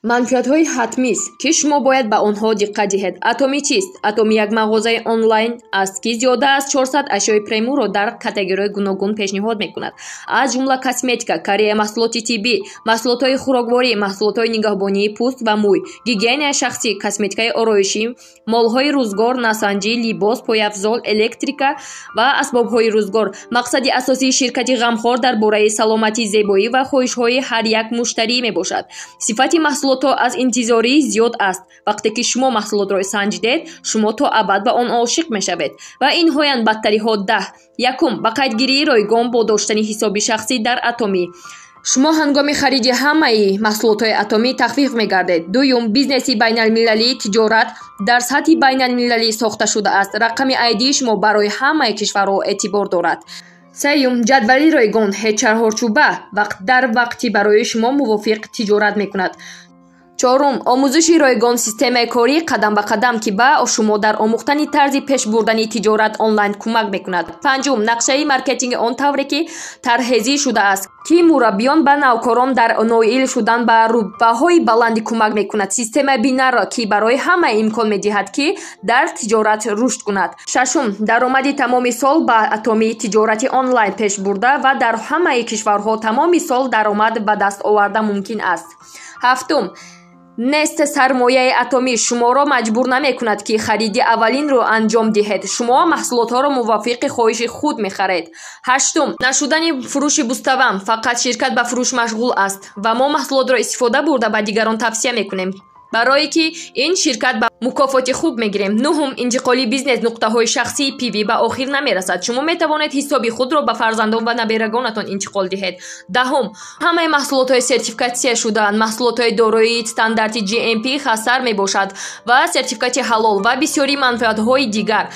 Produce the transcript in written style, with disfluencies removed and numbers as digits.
Манфиатҳои ҳатмист, ки шумо бояд ба онҳо диққат диҳед. Атомӣ чист? Атомӣ як мағозаи онлайн аст, ки зиёда аз 400 ашёи премиумро дар категорияҳои гуногун пешниҳод мекунад, аз ҷумла косметика, Корея, маҳсулоти тиббӣ, маҳсулотҳои хӯрокворӣ, маҳсулотҳои нигаҳбонии пӯст ва мӯй, гигиенаи шахсӣ, косметикаи ороишӣ, молҳои рӯзгор, насанҷӣ, либос, пойафзол, электрика ва асбобҳои рӯзгор. Мақсади асосии ширкати ғамхор дар бораи саломатӣ, зебоӣ ва хоҳишҳои ҳар як муштарӣ мебошад. Сифати маҳсулотҳо аз интизорӣ зиёд аст. Вақте ки шумо маҳсулотро санҷидед, шумо то абад ба он ошиқ мешавед. Ва инҳоянд бадтариҳо 10. Якум, ба қайдгирии ройгон бо доштани ҳисоби шахсӣ дар Атомӣ. Шумо ҳангоми хариди ҳамаи маҳсулотҳои Атомӣ тахфиф мегардед. Дуюм, бизнеси байналмилалии тиҷорат дар сатҳи байналмилалӣ сохта шудааст. Рақами айдии шумо барои ҳамаи кишварҳо эътибор дорад. Сеюм, ҷадвали ройгон ҳеҷ чаҳорчӯба вақт дар вақти барои шумо мувофиқ тиҷорат мекунад. Чорум, омӯзиши ройгон системаи корӣ қадам ба қадам, ки ба шумо дар омӯхтани тарзи пеш бурдани тиҷорат онлайн кӯмак мекунад. Панҷум, нақшаи маркетинги он тавре ки тарҳрезӣ шудааст, ки мураббиён ба навкорон дар ноил шудан ба рутбаҳои баландӣ кӯмак мекунад. Системаи бинарро, ки барои ҳама имкон медиҳад, ки дар тиҷорат рушд кунад. Шашум, даромади тамоми сол ба Атомии тиҷорати онлайн пеш бурда ва дар ҳамаи кишварҳо тамоми сол даромад ба даст оварда мумкин аст. Ҳафтум, нест сармояи Атомӣ шуморо маҷбур намекунад, ки хариди аввалинро анҷом диҳед. Шумо маҳсулотҳоро мувофиқи хоҳиши худ мехаред. Ҳаштум, нашудани фурӯши буставам. Фақат ширкат ба фурӯш машғул аст ва мо маҳсулотро истифода бурда ба дигарон тавсия мекунем, барое ки ин ширкат ба мукофоти хуб мегирем. Нуҳум, интиқоли бизнес нуқтаҳои шахсии пивӣ ба охир намерасад. Шумо метавонед ҳисоби худро ба фарзандон ва наберагонатон интиқол диҳед. Даҳум, ҳамаи маҳсулотҳои сертификатсия шудаанд. Маҳсулотҳои дорои стандарти GMP хасар мебошад ва сертификати ҳалол ва бисёри манфиатҳои дигар.